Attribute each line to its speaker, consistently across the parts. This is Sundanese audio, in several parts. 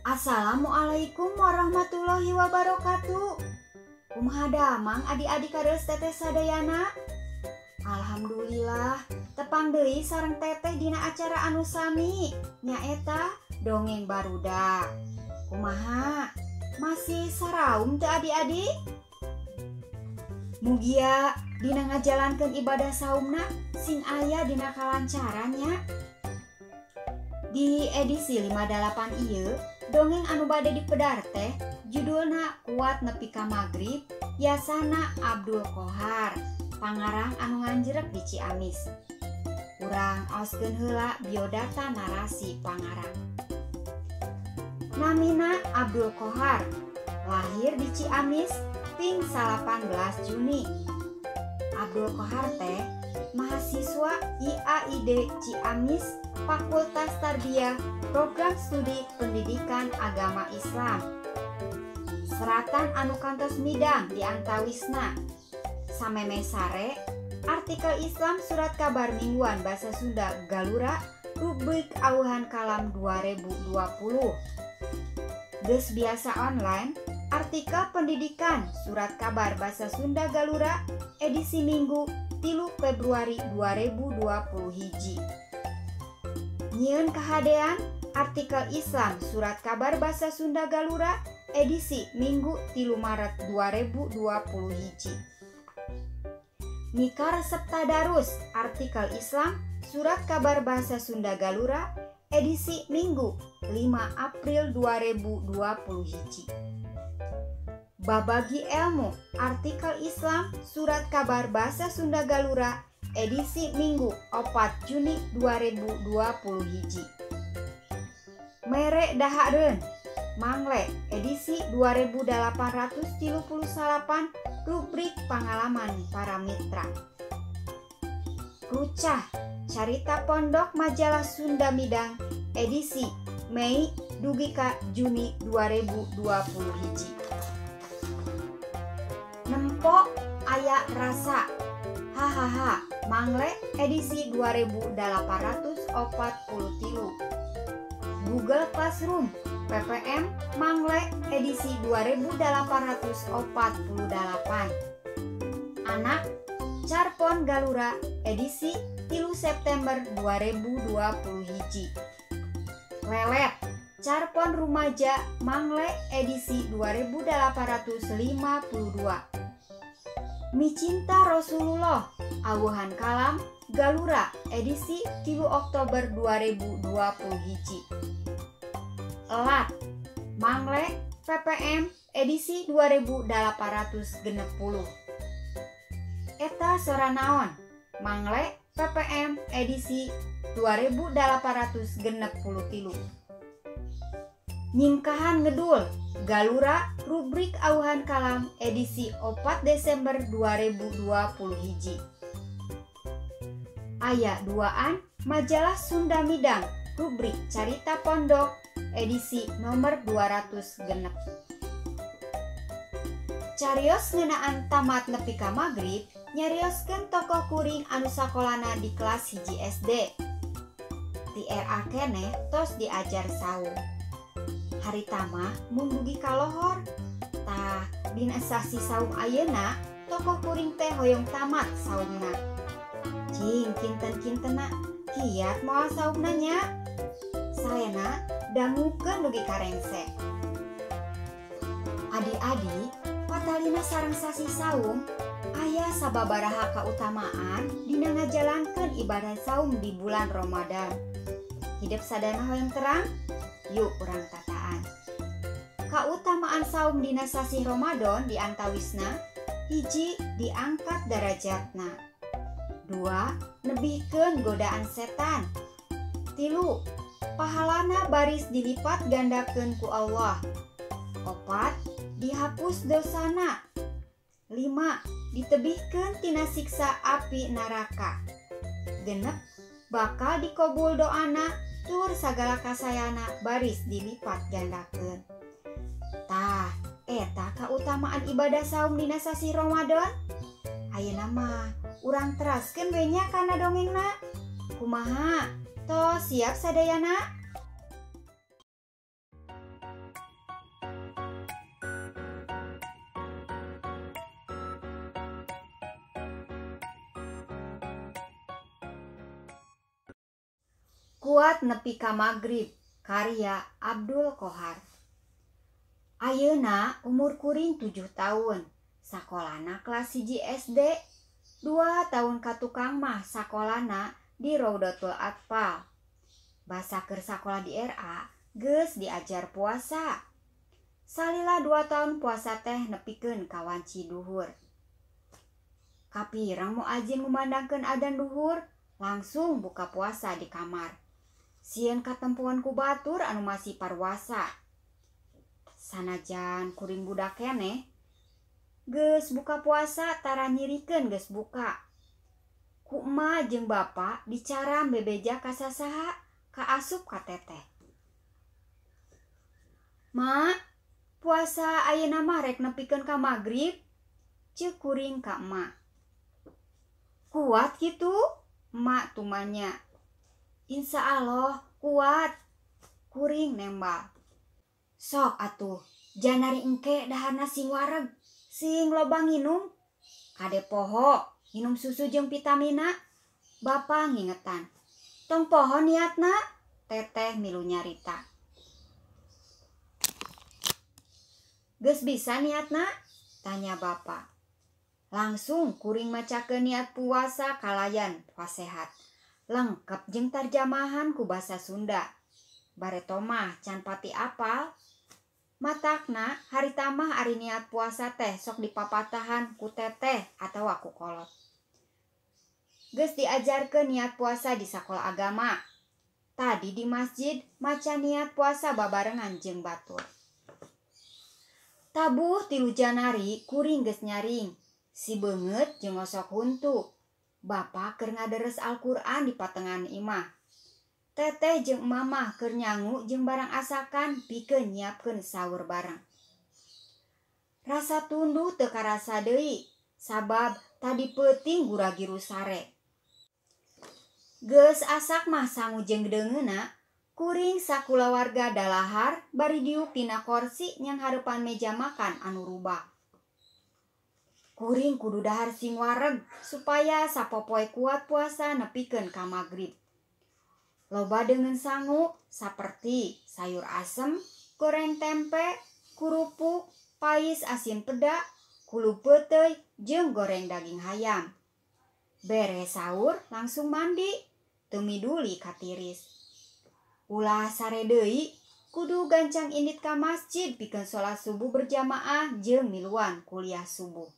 Speaker 1: Assalamualaikum warahmatullahi wabarakatuh. Kumaha damang adik-adik kareus teteh sadayana? Alhamdulillah, tepang deui sareng teteh dina acara anu sami, nyaeta dongeng barudak. Kumaha? Masih saraum teu adik-adik? Mugia dina ngajalankeun ibadah saumna sing aya dina kalancaran nya. Di edisi 58 ieu, dongeng anu bade dipedar teh judulna Kuat Nepi Ka Magrib, yasana Abdul Kohar, pangarang anu nganjrek di Ciamis. Urang aoskeun heula biodata narasi pangarang. Namina Abdul Kohar, lahir di Ciamis ping 18 Juni. Abdul Kohar teh mahasiswa IAID Ciamis, Fakultas Tarbiyah, Program Studi Pendidikan Agama Islam. Seratan anu kantos midang di antawisna Sameme Sare, artikel Islam surat kabar mingguan bahasa Sunda Galura, rubrik Auhan Kalam 2020. Geus biasa online, artikel pendidikan surat kabar bahasa Sunda Galura edisi Minggu 3 Februari 2020 hiji. Nyieun kahadean artikel Islam surat kabar bahasa Sunda Galura edisi Minggu 3 Maret 2020 hiji. Mika resep tadarus artikel Islam surat kabar bahasa Sunda Galura edisi Minggu 5 April 2020 hiji. Babagi Elmu artikel Islam surat kabar bahasa Sunda Galura edisi Minggu 4 Juni 2020 hiji. Mere Dahareun Mangle edisi 2838 rubrik pengalaman para mitra. Rucah Carita Pondok Majalah Sunda Midang edisi Mei dugi ka Juni 2020 hiji. Nempo Aya Rasa Hahaha Mangle edisi 2843. Google Classroom PPM Mangle edisi 2848. Anak Carpon Galura edisi 3 September 2020 hiji. Lelet Carpon Rumaja Mangle edisi 2852. Micinta Rasulullah Awuhan Kalam Galura edisi 3 Oktober 2020 hiji. Elat Mangle PPM edisi 2860. Eta Sora Naon Mangle PPM edisi 2863. Nyingkahan Ngedul Galura rubrik Auhan Kalam edisi 4 Desember 2020 hiji. Aya duaan Majalah Sunda Midang rubrik Carita Pondok edisi nomor 206. Carios ngeunaan tamat nepi ka magrib nyarioskeun tokoh kuring anu sakolana di kelas 1 SD. Ti era keneh tos diajar saum. Harita mah mung dugi ka lohor. Tah, dina sasi saum ayeuna tokoh kuring teh hoyong tamat saumna. Cing kinten-kintena kiat moal saumna nya. Saena dangukeun dugi ka rengse. Adi-adi, patalina sareng sasi saum aya sababaraha kautamaan dina ngajalankeun ibadah saum di bulan Ramadan. Hidup sadana hoyong terang? Yuk urang tataan. Kautamaan saum dina sasih Ramadan diantawisna: hiji, diangkat darajatna; 2, nebihkeun godaan setan; 3, pahalana baris dilipat gandakeun ku Allah; 4, dihapus dosana; 5, ditebihkeun tina siksa api neraka; 6, bakal dikobul doana tur sagala kasayana baris dilipat gandakeun. Tah, eta kautamaan ibadah saum dina sasih Ramadan. Ayeuna mah urang teraskeun we nya kana dongengna. Kumaha? Tos siap sadayana? Kuat nepi ka magrib, karya Abdul Qohar. Ayeuna umur kuring 7 tahun, sakolana kelas 1 SD, 2 tahun ka tukang mah sakolana di Raudatul Atfal. Basa keur sakola di RA geus diajar puasa. Salila 2 tahun puasa teh nepikeun ka wanci duhur. Kapirang muazin ngumandangkeun adzan duhur, langsung buka puasa di kamar. Sieun katempuan ku batur anu masih parwasa. Sanajan kuring budak keneh, geus buka puasa tara nyirikeun geus buka. Ku emak jeung bapa dicaram bebeja ka sasaha, kaasup ka teteh. "Mak, puasa ayeuna mah rek nepikeun ka magrib?" ceuk kuring ka emak. "Kuat kitu?" emak tumanya. "Insya Allah kuat," kuring nembal. "Sok atuh, janari engke daharna sing wareg, sing loba nginum. Kade poho, nginum susu jeung vitamina." Bapa ngingetan. "Tong poho niatna," teteh milu nyarita. "Geus bisa niatna?" tanya bapa. Langsung kuring macakeun niat puasa kalayan fasehat. Lengkap jeung tarjamahan ku basa Sunda. Bareto mah can pati apal. Matakna harita mah ari niat puasa teh sok dipapatahan ku teteh atawa ku kolot. Geus diajarkeun niat puasa di sakola agama. Tadi di masjid maca niat puasa babarengan jeung batur. Tabuh 3 Janari kuring geus nyaring. Si beungeut jeung ngosok huntu. Bapa keur ngaderes Al-Qur'an di patengan imah. Teteh jeung mamah keur nyangu jeung barang asakan pikeun nyiapkeun sahur bareng. Rasa tunduh teu karasa deui sabab tadi peuting gura-giru sare. Geus asak mah sangu jeung deungeunna, kuring sakulawarga dalahar bari diuk dina korsi nyanghareupan meja makan anu rubak. Kuring kudu dahar sing wareg supaya sapopoe kuat puasa nepikeun ka magrib. Loba deungeun sangu saperti sayur asem, goreng tempe, kerupuk, pais asin peda, kulub peuteuy jeung goreng daging hayam. Beres sahur langsung mandi, teu miduli ka tiris. Ulah sare deui, kudu gancang indit ka masjid pikeun salat subuh berjamaah jeung miluan kuliah subuh.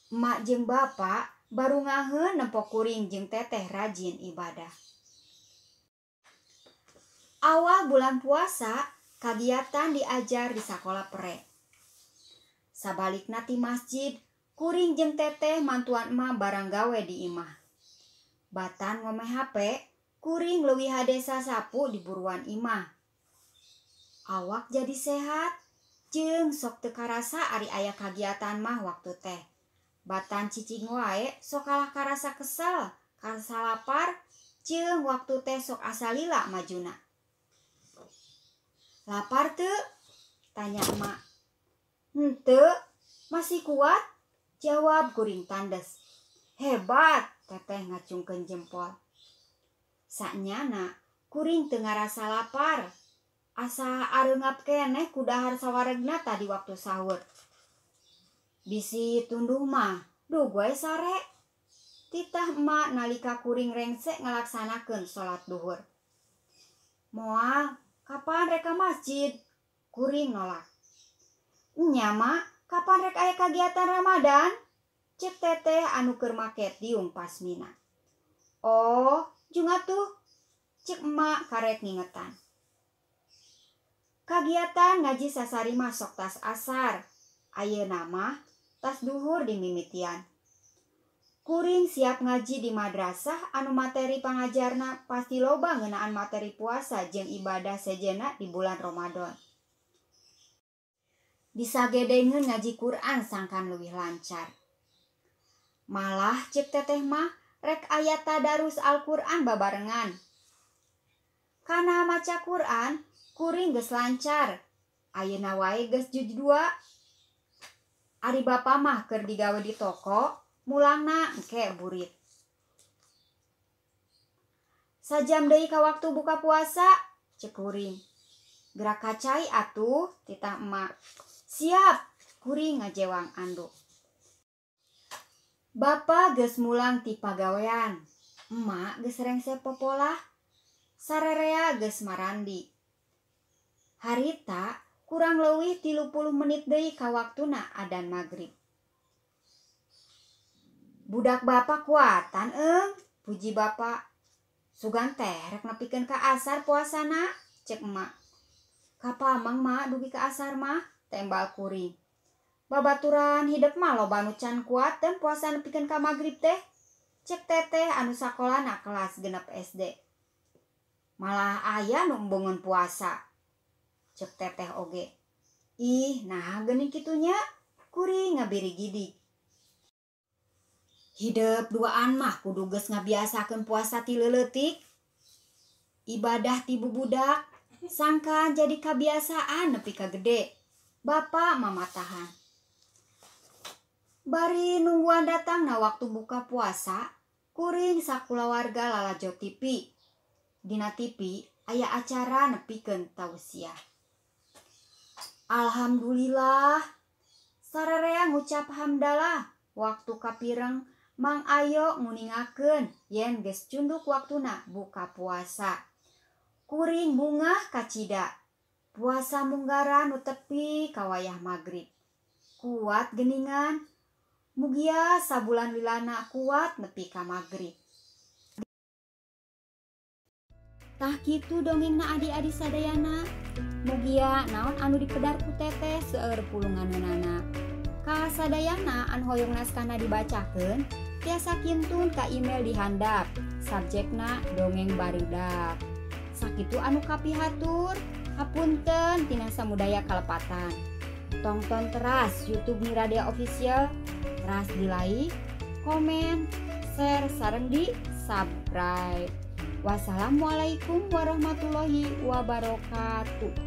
Speaker 1: Emak jeung bapa baru ngaheun nempo kuring jeung teteh rajin ibadah. Awal bulan puasa, kagiatan diajar di sakola pere. Sabalikna ti masjid, kuring jeung teteh mantuan emak barang gawe di imah. Batan ngomeh HP, kuring leuwih hade sasapu di buruan imah. Awak jadi sehat, jeung sok teu karasa ari aya kagiatan mah waktu teh. Batan cicing wae sok kalah karasa kesel, karasa lapar, jeung waktu teh sok asa lila majuna. "Lapar teu?" tanya emak. "Henteu, masih kuat," jawab kuring tandes. "Hebat," teteh ngacungkeun jempol. Sanyana kuring teu ngarasa lapar. Asa areungap keneh ku dahar sawaregna tadi waktu sahur. Bisi tunduh mah, duh gue sare. Titah emak nalika kuring rengse ngalaksanakeun salat duhur. "Moal, kapan rek ka masjid?" Kuring nolak. "Nya mak, kapan rek aya kagiatan Ramadan?" Cek teteh anu keur make tiung pasmina. "Oh, jung atuh," cek emak karek ngingetan. Kagiatan ngaji sasari mah sok tas asar. Ayeuna mah tas duhur di mimitian. Kuring siap ngaji di madrasah anu materi pangajarna pasti loba ngeunaan materi puasa jeung ibadah sejenna di bulan Ramadan. Disagedengeun ngaji Quran sangkan leuwih lancar. Malah cek teteh mah rek aya tadarus Al-Qur'an babarengan. Kana maca Quran kuring geus lancar. Ayeuna wae geus juz 2. Ari bapa mah keur digawe di toko, mulangna engke burit. Sajam deui ka waktu buka puasa, cek kuring. Gerak kacai atuh, titah emak. Siap, kuring ngajewang anduk. Bapa geus mulang ti pagawean. Emak geus rengse popolah. Sarerea geus marandi. Harita kurang leuwih 30 menit deui ka waktuna adan magrib. Budak bapak kuatan eung, puji bapak. Sugan teh rek nepikeun ka asar puasana, cek emak. Kapamang mak dugi ka asar mah, tembal kuring. Babaturan hidep mah loba nu can kuat dan puasa nepikeun ka magrib teh, cek teteh anu sakolana kelas 6 SD. Malah aya nu embungeun puasa, cek teteh oge. Ih, nah geuning kitunya, kuring ngabiri gidig. Hidep duaan mah kudu geus ngabiasakeun puasa ti leuletik. Ibadah ti bubudak sangka jadi kabiasaan nepi ka gede. Bapak mamatahan. Bari nungguan datang na waktu buka puasa, kuring sakulawarga lalajo TV. Dina TV aya acara nepikeun tausiah. Alhamdulillah, sararea ngucap hamdalah waktu kapireng Mang Ayo nguningakeun yen geus cunduk waktuna buka puasa. Kuring bungah kacida. Puasa munggara nu tepi ka wayah magrib. Kuat geningan. Mugia sabulan lilana kuat nepi ka magrib. Tah kitu dongengna adi-adi sadayana. Mugia naon anu dipedar ku teteh seueur pulunganana. Ka sadayana anu hoyong naskahna dibacakeun tiasa kintun ka email di handap. Subjekna dongeng barudak. Sakitu anu kapihatur, hapunten tina samudaya kalepatan. Tongton teras YouTube Miradea Official, teras di like, komen, share, sareng di subscribe. Wassalamualaikum warahmatullahi wabarakatuh.